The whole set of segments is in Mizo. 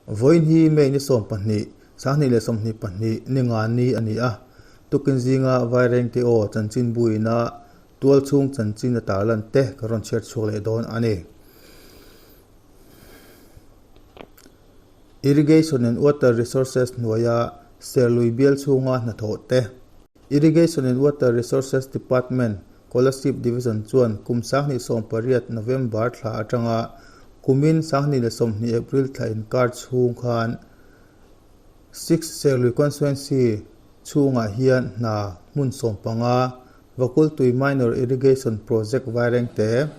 Vawiin hi May ni 12, 2022 ni nga ni a ni a, tukin zinga Vairengte aw chanchinbu ina tualchhung chanchin a tarlan te ka rawn chhiat chhuak leh dawn a ni. Irrigation and Water Resources hnuaia Serlui bial chhunga hnathawh te. Irrigation and Water Resources Department, Kolasib Division chuan kum 2018 November thla atanga kumin 2020 April thla inkar chhung khan Six Serlui Constituency chhungah hian hna hmun 15 Vakultui Minor Irrigation Project Vairengte,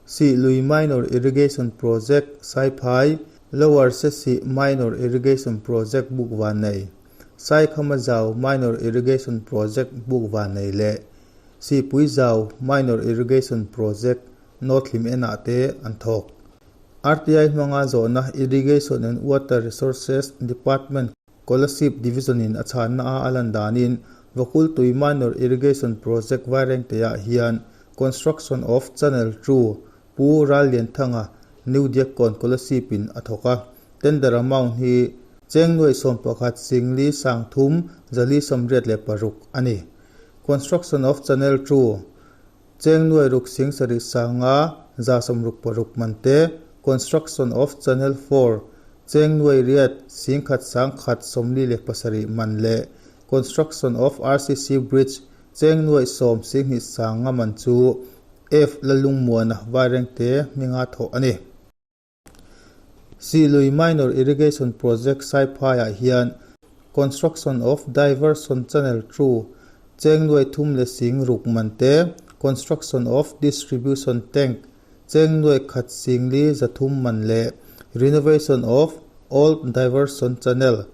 Sihlui Minor Irrigation Project Saiphai, Lower Sesih Minor Irrigation Project Bukvanei, Saikhama Zau Minor Irrigation Project Bukvanei leh Sihpui Zau Minor Irrigation Project North Hlim enah te an thawk. RTI hmanga zawhna Irrigation and Water Resources Department Kolasib Division in a chhanna a a lan danin Vakultui Minor Irrigation Project Vairengteah hian Construction of Channel 2 Pu Rallianthanga New Diakkawn Kolasib in a thawk a, tender amount hi cheng nuaih 11 singli 30 486 a ni. Construction of Channel 2 cheng nuaih ruk sing sarih sanga 166 man te, Construction of Channel 4 cheng nuaih riat sing khat sang khat 47 man leh Construction of RCC Bridge cheng nuaih 10 sing hnih sanga man chu F Lalungmuana Vairengte hminga thawh a ni. Sihlui Minor Irrigation Project Saiphaiah hian Construction of Diversion Channel 2 cheng nuai thum leh sing ruk man te, Construction of Distribution Tank cheng nuai khat sing li 300 man leh Renovation of Old Diversion Channel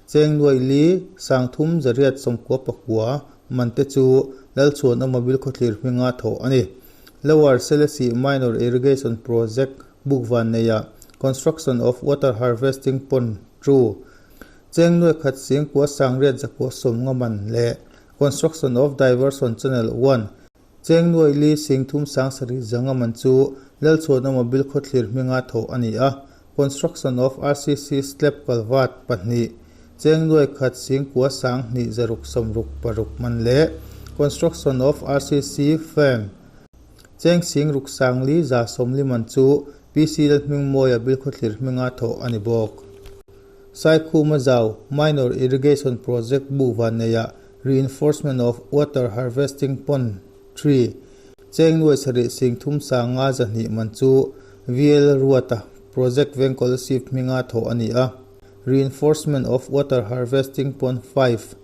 cheng nuai li 3899 man te chu Lalchhuanawma Bilkhawthlir hminga thawh a ni. Lower Selesih Minor Irrigation Project Bukvanneia Construction of Water Harvesting Pond 2 cheng nuai khat sing kua sangriat zakua sawm nga man leh Construction of Diversion Channel 1 cheng nuai li sing thum sang sarih zanga man chu Lalchhuanawma Bilkhawthlir hminga thawh a ni a. Construction of RCC Slab Culvert 2 cheng nuai khat sing kua sang hnih zaruk sawmruk paruk man leh Construction of RCC Frame cheng sing ruk sang li 140 man chu PC Lalhmingmawia Bilkhawthlir hminga thawh a ni bawk. Saikhuma Zau Minor Irrigation Project Bukvanneia Reinforcement of Water Harvesting Pond 3 cheng nuai sarih sing thum sang nga 200 man chu VL Ruata Project Veng Kolasib hminga thawh a ni a. Reinforcement of Water Harvesting Pond 5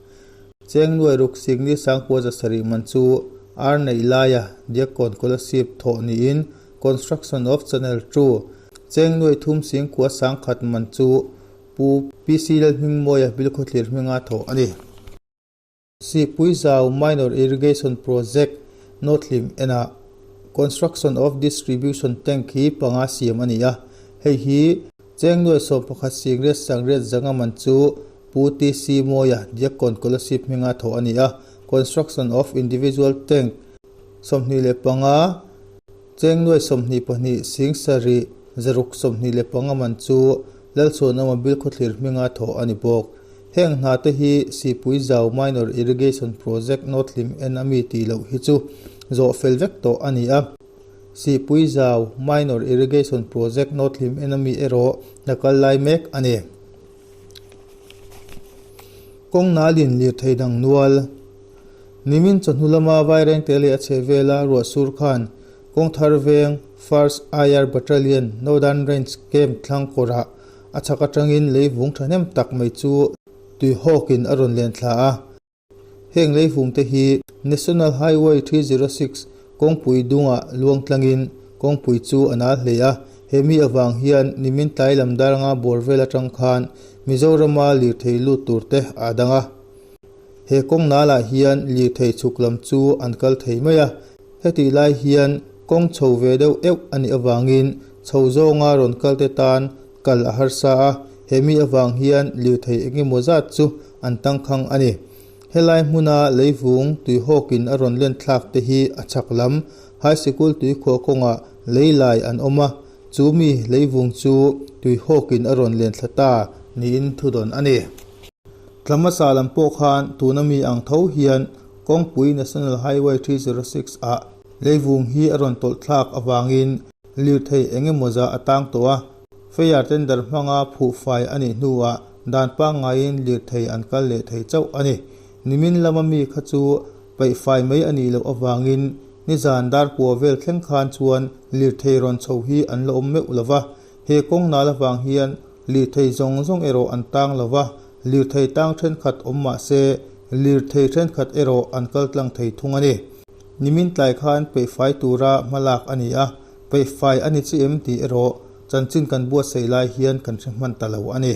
cheng nuai ruk sing li sang kua 700 man chu R nei laia Diakkawn Kolasib thawh niin Construction of Channel 2 cheng nuai thum sing kua sang khat man chu Pu PC Lalhmingmawia Bilkhawthlir hminga thawh a ni. Sihpui Zau Minor Irrigation Project North Hlim enah Construction of Distribution Tank hi panga siam a ni a, hei hi cheng nuai 11 sing riat sang riat zanga man chu Pu TC Mawia Diakkawn Kolasib hminga thawh a ni a, Construction of Individual Tank 25 cheng nuai 22 sing sarih zaruk 25 man chu Lalchhuanawma Bilkhawthlir hminga thawh a ni bawk. Heng hna te hi Sihpui Zau Minor Irrigation Project North Hlim en a mi tih loh hi chu zawh fel vek tawh a ni a. Sihpui Zau Minor Irrigation Project North Hlim en a mi erawh hna kal lai mek a ni. Kawng nalin lirthei dang nual. Nimin chawhnu lama Vairengte leh a chheh vela ruah sur khan kawng thar veng First IR Battalion Northern Range Camp thlang kawrah a chhak atangin leivung thahnem tak mai chu tui hawkin a rawn len thla a. Heng leivung te hi National Highway 306 kawngpui dungah luang tlangin kawngpui chu a nal hle a. He mi avang hian nimin tlai lam daranga bawr vel atang khan Mizorama lirthei lut tur te a dang a. He kawng nalah hian lirthei chhuk lam chu an kal thei mai a. Hetih lai hian kawng chho ve deuh euh a nih avangin chho zawnga rawn kal te tan kal a harsa a, he mi avang hian lirthei engemaw zat chu an tangkhang a ni. Helai hmuna leivung tuihawkin a rawn len thlak te hi a chhak lam High Sikul tuikhuah kawngah lei lai an awm a, chu mi leivung chu tuihawkin a rawn len thla ta niin thudawn a ni. Thla hmasa lam pawh khan tuna mi ang tho hian kawngpui National Highway 306 ah leivung hi a rawn tawlh thlak avangin lirthei eng emaw zah a tang tawh a, Fare tender hmanga phuhfai a nih hnuah dan pangngaiin lirthei an kal leh thei chauh a ni. Nimin lama mi kha chu paihfai mai a nih loh avangin nizan dar kua vel thleng khan chuan lirthei rawn chho hi an la awm meuh lo va. He kawng nal avang hian lirthei zawng zawng erawh an tang lo va, lirthei tang thenkhat awm mah se lirthei thenkhat erawh an kal tlang thei thung a ni. Nimin tlai khan peihfai tura hmalak a ni a, peihfai a ni chi em tih erawh chanchin kan buatsaih lai hian kan hre hman ta lo a ni.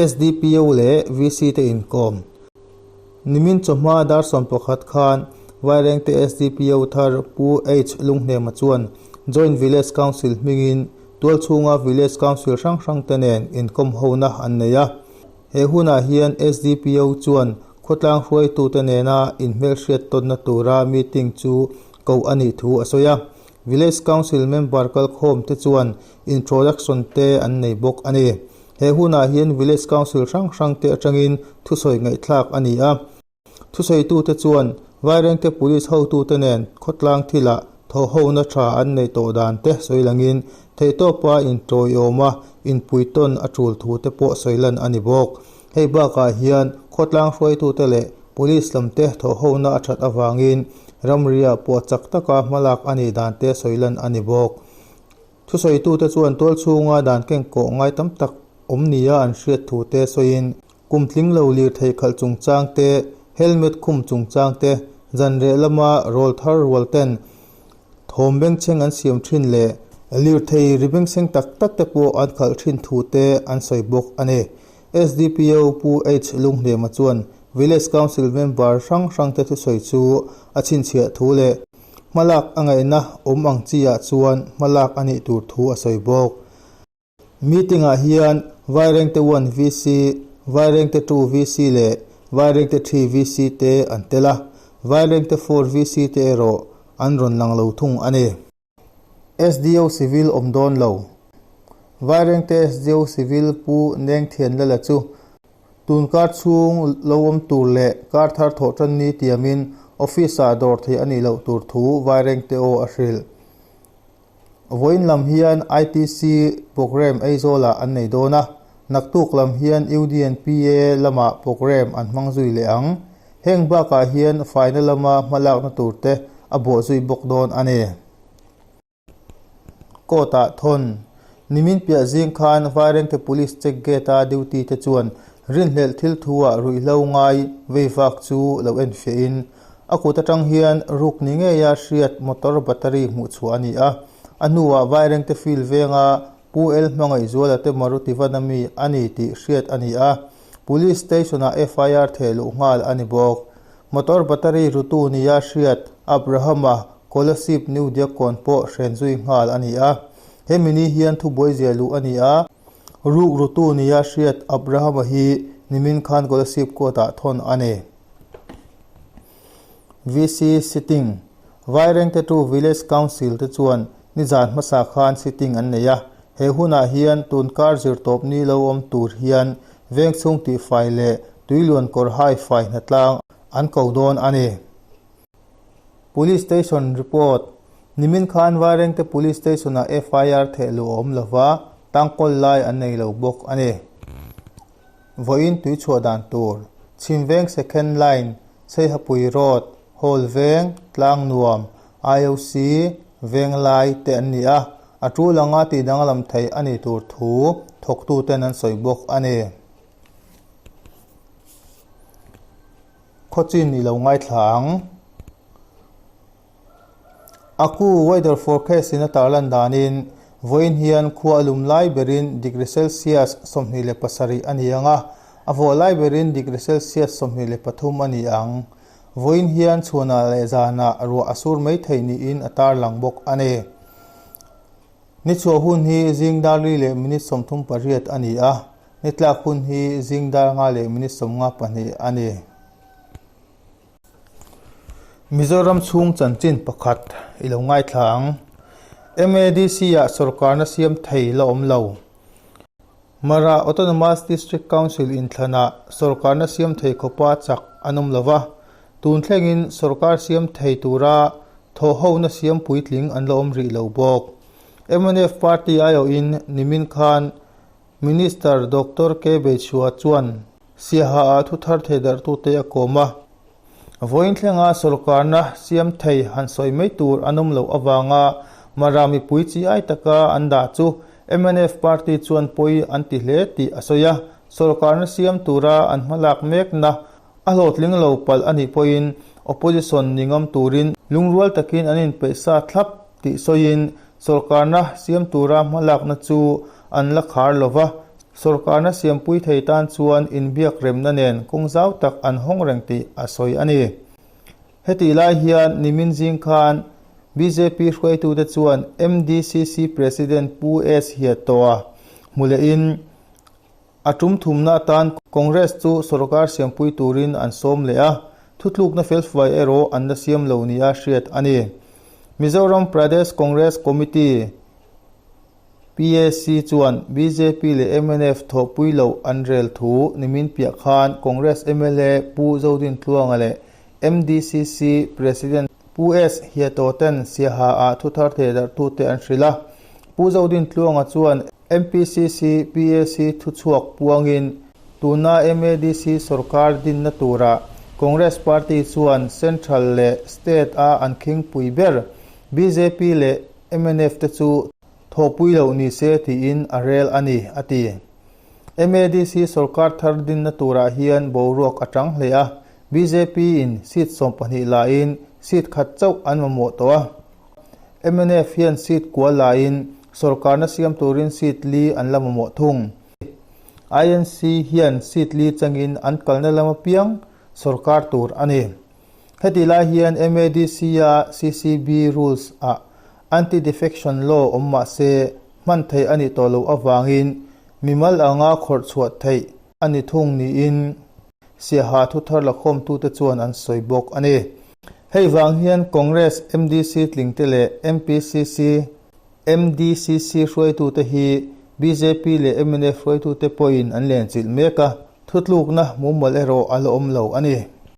SDPO leh VC te inkawm. Nimin chawhma dar 11 khan Vairengte SDPO thar Pu H Lunghnema chuan Joint Village Council hmingin tualchhunga Village Council hrang hrang te nen inkawm hona an nei a. He hunah hian SDPO chuan khawtlang hruaitute nena inhmelhriat tawnna tura meeting chu koh a nih thu a sawi a. Village Council member kalkhawm te chuan introduction te an nei bawk a ni. He hunah hian Village Council hrang hrang te atangin thusawi ngaihthlak a ni a. Thusawitute chuan Vairengte Police hotute nen khawtlang thilah thawhhona tha an neih tawh dan te sawi langin theihtawpa intawiawma inpuitawn a tul thu te pawh sawi lan a ni bawk. Hei bakah hian khawtlang hruaitute leh Police lamte thawhhona a that avangin ramriah pawh chak taka hmalak a nih dan te sawi lan a ni bawk. Thusawitute chuan tualchhunga dan kengkawh ngai tam tak awm nia an hriat thu te sawiin Kum tling lo lirthei khalh chungchang te, helmet khum chungchang te, zanreh lama rawl thar rual ten thawm bengchheng an siam thin leh lirthei ri bengchheng tak tak te pawh an khalh thin thu te an sawi bawk a ni. SDPO Pu H Lunghnema chuan Village Council member hrang hrang te thusawi chu a chhinchhiah thu leh hmalak a ngaihna awm ang chi ah chuan hmalak a nih tur thu a sawi bawk. Meeting-ah hian Vairengte 1 VC, Vairengte 2 VC leh Vairengte 3 VC te an tel a, Vairengte 4 VC te erawh an rawn lang lo thung a ni. SDO Civil awm dawn lo. Vairengte SDO Civil Pu Nengthianlala chu tun kar chhung lo awm tur leh kar thar thawh tan ni tiamin office-ah dawr theih a nih loh tur thu Vairengte aw a hrilh. Vawiin lam hian ITC programme Aizawlah an nei dawn a, naktuk lam hian UDNPA lamah programme an hmang zui leh ang. Heng bakah hian faina lama hmalakna turte a bawh zui bawk dawn a ni. Court-ah thawn Nimin piah zing khan Vairengte Police check gate-a duty te chuan rinhlelh thil thu-ah ruihhlo ngai veivak chu lo enfiahin A kut atang hian ruk ni ngeia hriat motor battery hmuh chhuah a ni a. A hnuah Vairengte field venga Pu El Hmangaihzuala te Maruti van ami a ni tih hriat a ni a. Police station-ah FIR theh luh nghal a ni bawk. Motor battery rutu nia hriat Abraham-a Kolasib New Diakkawn pawh hren zui nghal a ni a. Hemi ni hian thubuai zia luh a ni a. Ruk rutu nia hriat Abraham-a hi nimin khan Kolasib court-ah thawn a ni. VC Sitting, Vairengte tu Village Council te chuan nizan hmasa khan sitting an nei a, he hunah hian tunkar zirtawp ni lo awm tur hian vengchhung tihfai leh tuiluan kawr hai fai hnatlang an ko dawn a ni. Police Station Report, Nimin khan Vairengte Police Station-ah FIR theh luh a awm lova, tangkawl lai an nei lo bawk a ni. Vawiin tui chhuah dan tur, Chhimveng Second Line, Cheihapui Road, Hall Veng, Tlangnuam, IOC, Venglai te an ni a, a tul anga tih danglam theih a nih tur thu thawktuten an sawi bawk a ni. Khawchin i lo ngaithla ang. Aku weather forecast in a tarlan danin vawiin hian khua a lum lai berin degree Celsius 27 a ni ang a, a vawh lai berin degree Celsius 23 a ni ang. Vawiin hian chhunah leh zanah ruah a sur mai thei niin a tarlang bawk a ni. Ni chhuah hun hi zing dar li leh minute 38 a ni a, ni tlak hun hi zing dar nga leh minute 52 a ni. Mizoram chhung chanchin pakhat i lo ngaithla ang. MADC-ah sorkarna siam thei la awm lo. Mara Autonomous District Council inthlanah sorkarna siam thei khawpa chak an awm lo va, tun thlengin sorkar siam thei tura thawhhona siam puitling an la awm rih lo bawk. Mnf party aiawhin nimin khan Minister Doctor K Beichhua chuan Siaha ah thuthar theidarhtute a kawm a. Vawiin thlenga sorkarna siam thei han sawi mai tur an awm loh avanga Mara mipui chi ai taka an dah chu mnf party chuan pawi an ti hle tih a sawi a. Sorkarna siam tura an hmalak mekna a hlawhtling lo palh a nih pawhin opposition ni ngam turin lungrual takin an inpeih sa thlap tih sawiin sorkarna siam tura hmalakna chu an la khar lo va, sorkarna siampui thei tan chuan inbiak remna nen kawng zau tak an hawng reng tih a sawi a ni. Hetih lai hian nimin zing khan bjp hruaitute chuan MDCC President Pu S Hiatoa hmu lehin A tum thumna atan Congress chu sorkar siampui turin an sawm leh a, thutlukna felfai erawh an la siam lo nia hriat a ni. Mizoram Pradesh Congress Committee, PAC, chuan bjp leh mnf thawhpui loh an rel thu nimin piah khan Congress mla Pu Zodintluanga leh MDCC President Pu S Hiatoten Siaha ah thuthar thehdarhtute an hrilh a. Pu Zodintluanga chuan MPCC PAC thuchhuak puangin tuna MADC sorkar dinna turah Congress party chuan Central leh State a an khingpui ber bjp leh mnf te chu thawhpui loh ni se tiin a rel a ni, a ti. MADC sorkar thar dinna turah hian boruak a tang hle a, bjp in seat 12 lain seat khat chauh an mamawh tawh a. Mnf hian seat kual laiin sorkarna siam turin seat li an la mamawh thung. INC hian seat li changin an kalna lam apiang sorkar tur a ni. Hetih lai hian MADC-a CCB rules-ah anti-defection law awm mah se hman theih a nih tawh loh avangin mimal anga khawrh chhuah theih a ni thung niin Siaha thuthar lakhawmtute chuan an sawi bawk a ni. Hei vang hian Congress MDC tlingte leh MPCC, MDCC hruaitute hi bjp leh mnf hruaitute pawhin an lenchilh mek a, thutlukna mumal erawh a la awm lo a ni.